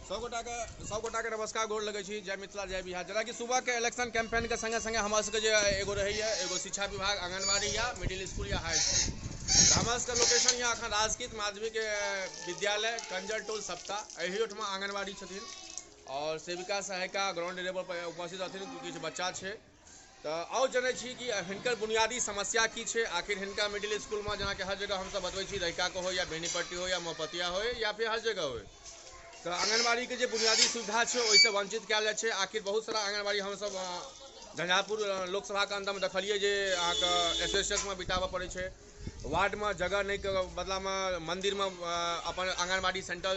सब गोटाके नमस्कार, गोर लगै छी। जय मिथिला, जय बिहार। जेनाकि सुबहके इलेक्शन कैंपेनके संगे संगे हमरा सबके जे एगो रहैए, एगो शिक्षा विभाग, आंगनबाड़ी या मिडिल स्कूल या हाई स्कूल। तऽ हमरा सबके लोकेशन यऽ अखन राजकीय माध्यमिक विद्यालय कंजर टोल सप्ता, एहि ओहिठमा आंगनबाड़ी छथिन और सेविका सहायिका ग्राउंड लेवल पर उपस्थित रहथिन। किछु बच्चा छै तऽ आउ जनै छी कि हिनकर बुनियादी समस्या की छै। आखिर हिनका मिडिल स्कूलमे जेनाकि हर जगह हमसब बतबै छी, रहिकाके हो या बेनीपट्टी हो या मोहपतिया हो या फिर हर जगह हो, तऽ आंगनबाड़ीके जे बुनियादी सुविधा छै ओहिसँ वंचित कयल जाइ छै। आखिर बहुत सारा आंगनबाड़ी हमसब झंझारपुर लोकसभाके अन्दरमे देखलियै जे अहाँके एसोसिएशनमे बिताबऽ पड़ै छै, वार्डमे जगह नहि के बदलामे मन्दिरमे अपन आंगनबाड़ी सेंटर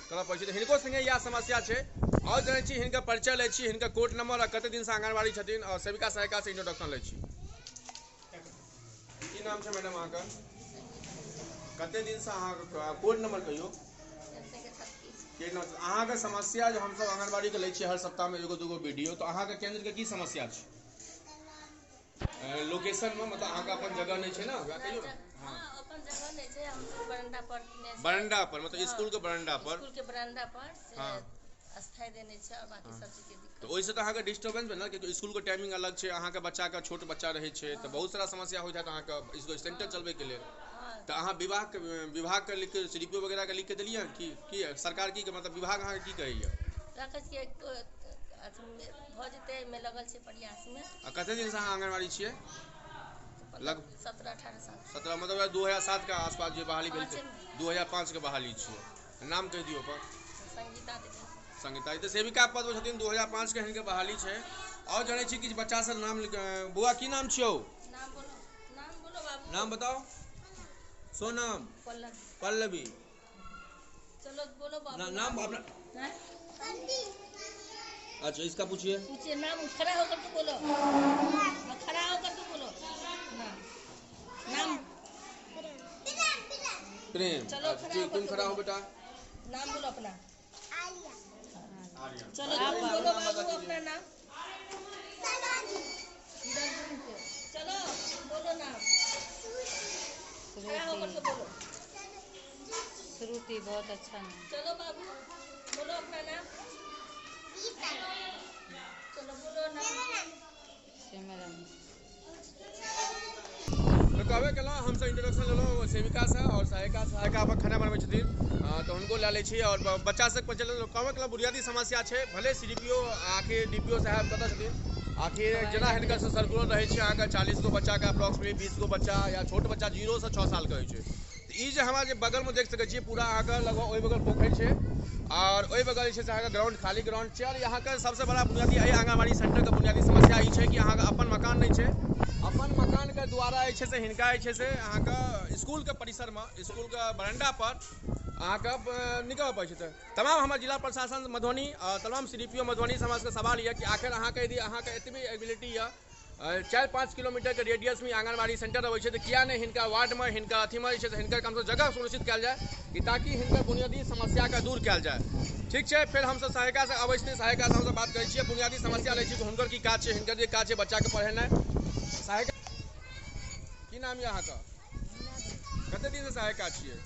करऽ पड़ै छै। तऽ हिनको संगे इएह समस्या छै। आओर जनै छी, हिनकर परिचय लै छी, हिनकर कोड नंबर आ कते दिनसँ आंगनबाड़ी छथिन और सेविका सहायिका से इंट्रोडक्शन लै छी। की नाम छै मैडम अहाँके? कते दिनसँ अहाँके कोड नंबर कहियौ? के नाम छै? अहाँके समस्या जे हमसब आंगनबाड़ीके लै छियै हर सप्ताहमे एगो दूगो वीडियो, तऽ अहाँके केन्द्रके की समस्या छै? लोकेशनमे मतलब अहाँके अपन जगह नहि छै ने, वएह कहियौ ने। हाँ, अपन जगह नहि छै, हम बरंडा पर किने छी। बरंडा पर मतलब स्कूल के बरंडा पर? स्कूल के बरंडा पर से हाँ। अस्थायी देने छै और बाकी सब चीज के दिक्कत। तऽ ओहिसँ तऽ अहाँके डिस्टर्बेंस भेल ने, कियाकि स्कूल के टाइमिंग अलग छै, अहाँके बच्चाके छोट बच्चा रहै छै, तऽ बहुत सारा समस्या होइत हैत अहाँके स्कूल सेंटर चलबैके लेल। तऽ अहाँ विभागके लिख के, सी डी पी ओ वगैरहके लिख के देलियै की? की सरकार की मतलब विभाग अहाँके की कहैया? राखै छियै, भऽ जेतै, एहिमे लगल छै प्रयासमे। आ कते दिनसँ अहाँ आंगनबाड़ी छियै? लगभग 17-18 साल। 17 मतलब 2007 के आसपास जे बहाली भेल छै, 2005 के बहाली छियै। नाम कहि दियौ अपन। संगीता देवी। संगीता तऽ सेविका पद पर छथिन, 2005 के हिनकर बहाली छै। आओर जनै छी किछु बच्चा सब नाम लिख, बौआ की नाम छियौ? नाम बोलो, नाम बोलो बाबू। नाम बताओ। सोनम। पल्लवी। पल्लवी। चलो बोलो बाबू। नाम अपना। हैं? अच्छा इसका पूछिए। पूछिए नाम, खड़ा होकर के बोलो। हाँ, खड़ा होकर के बोलो। नाम। नाम। प्रेम। चलो, अच्छा, खड़ा ठीक, होकर तुम के खड़ा हो बोलो। बेटा। नाम बोलो अपना। आलिया। चलो तुम बोलो बाबू अपना नाम। चलो बोलो नाम। खड़ा होकर के बोलो। श्रुति बहुत अच्छा नाम। चलो बाबू बोलो अपना नाम। चलो बोलो नाम। सिमरन। तऽ कहबे केलहुँ, हमसब इंट्रोडक्शन लेलहुँ सेविकासँ और सहायिका। सहायिका अपन खाना बनबै छथिन, तऽ हुनको लए लै छी और बच्चा सबके चलू। कहबे केलहुँ बुनियादी समस्या छै, भले सी डी पी ओ आखिर डी पी ओ साहब कतऽ छथिन, आखिर जेना हिनकर से सर्कुलर रहै छै अहाँके 40 गो बच्चाके अप्रोक्सीमेटली 20 गो बच्चा या छोट बच्चा 0 से 6 सालके होइ छै। तऽ ई जे हमरा जे बगलमे देख सकै छियै पूरा अहाँके लगभग ओहि बगल पोखरि छै और ओहि बगल जे छै से अहाँके ग्राउंड, खाली ग्राउंड छै। और अहाँके सबसँ बड़ा बुनियादी एहि आंगनबाड़ी सेंटरके बुनियादी समस्या ई छै कि अहाँके अपन मकान नहि छै। अपन मकानके द्वारा जे छै से हिनका जे छै से अहाँके स्कूलके परिसरमे, स्कूलके बरंडा पर अहाँके निकलऽ पड़ै छै। तऽ तमाम हमर जिला प्रशासन मधुबनी और तमाम C D P O Madhubani से हमरा सबके सवाल यऽ कि आखिर अहाँके यदि अहाँके एतबी एबिलिटी यऽ, 4-5 किलोमीटरके रेडियसमे आंगनबाड़ी सेंटर अबै छै, तऽ किया नहि हिनका वार्डमे, हिनका अथीमे जे छै से हिनकर कमसँ कम जगह सुनिश्चित कयल जाय कि ताकि हिनकर बुनियादी समस्याके दूर कयल जाय। ठीक छै, फेर हमसब सहायिका से अबै छथिन, सहायिका से हमसब बात करै छियै, बुनियादी समस्या लै छी कि हुनकर की काज छै, हिनकर जे काज छै बच्चाके पढ़ेनाइ। सहायिका की नाम यऽ अहाँके? कते दिनसँ सहायिका छियै?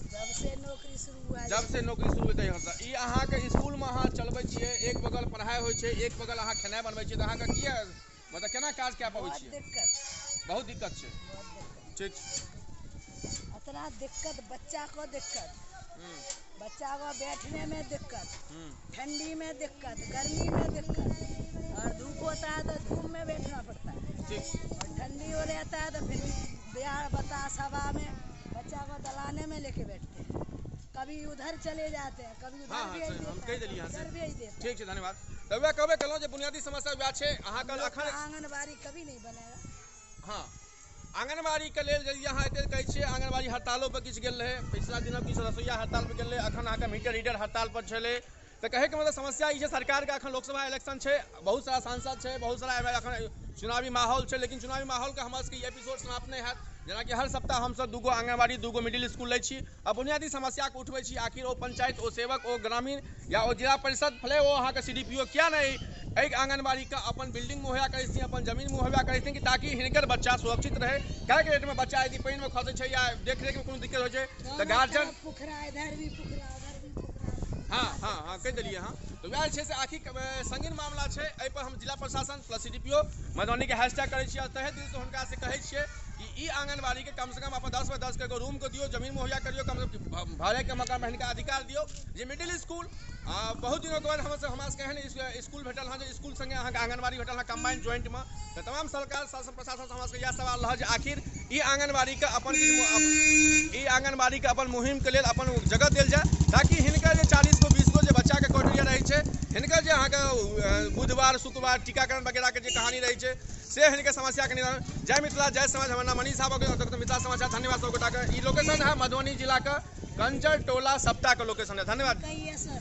जब से नौकरी शुरू हुआ। जब से नौकरी शुरू हेतै यहाँ से। ई अहाँके स्कूलमे अहाँ चलबै छियै, एक बगल पढ़ाइ होइ छै, एक बगल अहाँ खेनाइ बनबै छियै, तऽ अहाँके किया मतलब केना काज कए पबै बहुत छियै? दिक्कत। बहुत दिक्कत छै। बहुत दिक्कत। ठीक। इतना दिक्कत, बच्चा को दिक्कत, बच्चा को बैठने में दिक्कत, ठंडी में दिक्कत, गर्मी में दिक्कत, और धूप होता है तो धूप में बैठना पड़ता है। ठीक। और ठंडी हो रहता है तो फिर बिहार बतास हवा में बच्चा को दलाने में लेके बैठते हैं, कभी उधर चले जाते हैं, कभी उधर हाँ, भेज सही, देते हम हैं, कहि देलियै कभी अहाँसँ। उधर भेज देते हैं। ठीक छै, धन्यवाद। तऽ वएह कहबे केलहुँ जे बुनियादी समस्या वएह छै अहाँके हम लोग अखन का आंगनबाड़ी कभी नहीं बनेगा। हाँ, आंगनबाड़ी के लेल यदि अहाँ एते कहै छियै, आंगनबाड़ी हड़तालो पर किछु गेल रहै, पिछला दिनक किछु रसोइया हड़ताल पर गेल रहै, अखन अहाँके मीटर रीडर हड़ताल पर छलै। तऽ कहैके मतलब समस्या ई छै सरकारके अखन लोकसभा इलेक्शन छै, बहुत सारा सांसद छै, बहुत सारा एहिमे अखन चुनावी माहौल छै, लेकिन चुनावी माहौलके हमर सबके ई एपिसोड समाप्त नहि हैत। जेनाकि हर सप्ताह हमसब 2 गो आंगनबाड़ी, 2 गो मिडिल स्कूल लै छी आ बुनियादी समस्याके उठबै छी। आखिर ओ पंचायत, ओ सेवक, ओ ग्रामीण या ओ जिला परिषद, भले ओ अहाँके सी डी पी ओ किया नहि एहि आंगनबाड़ीके अपन बिल्डिंग मुहैया करै छथिन, अपन जमीन मुहैया करै छथिन कि ताकि हिनकर बच्चा सुरक्षित रहै। काल्हिके डेटमे बच्चा यदि पानिमे खसै छै या देखरेखमे कोनो दिक्कत होइ छै तऽ दोनों गार्जियन तरफ पोखरा, इधर भी पोखरा, उधर भी पोखरा। हाँ हाँ हाँ, कहि देलियै। हाँ, तऽ वएह छै से आखिर संगीन मामला छै। एहि पर हम जिला प्रशासन प्लस CDPO Madhubani के हैशटैग करै छियै और तहे दिल से हुनका से कहै छियै कि ई आंगनबाड़ी के कम से कम अपन 10 बाय 10 के एगो रूम के दियौ, जमीन मुहैया करियौ, कम से कम भाड़े के मकान में हिनका अधिकार दियौ जे मिडिल स्कूल। बहुत दिनों के बाद हमरा सबके एहन स्कूल भेटल हँ जे स्कूल संगे अहाँके आंगनबाड़ी भेटल हँ कंबाइंड ज्वाइंट में। तऽ तमाम सरकार शासन प्रशासन से हमरा सबके इएह सवाल रहल जे आखिर ई आंगनबाड़ी के अपन ई आंगनबाड़ी के अपन मुहिम के लेल अपन जगह देल जाय, ताकि हिनकर जे 40 गो 20 गो जे बच्चा के क्राइटेरिया रहै छै, हिनकर जे अहाँके बुधवार शुक्रवार टीकाकरण वगैरह के जे कहानी रहै छै, से हिनकर समस्या के निदान। जय मिथिला, जय समाज। हमर नाम मनीष साहब, मिथिला समाचार। धन्यवाद सब गोटा के। ई लोकेशन है मधुबनी जिला के कंचर टोला सप्ताह के लोकेशन है। धन्यवाद। कहिए सर।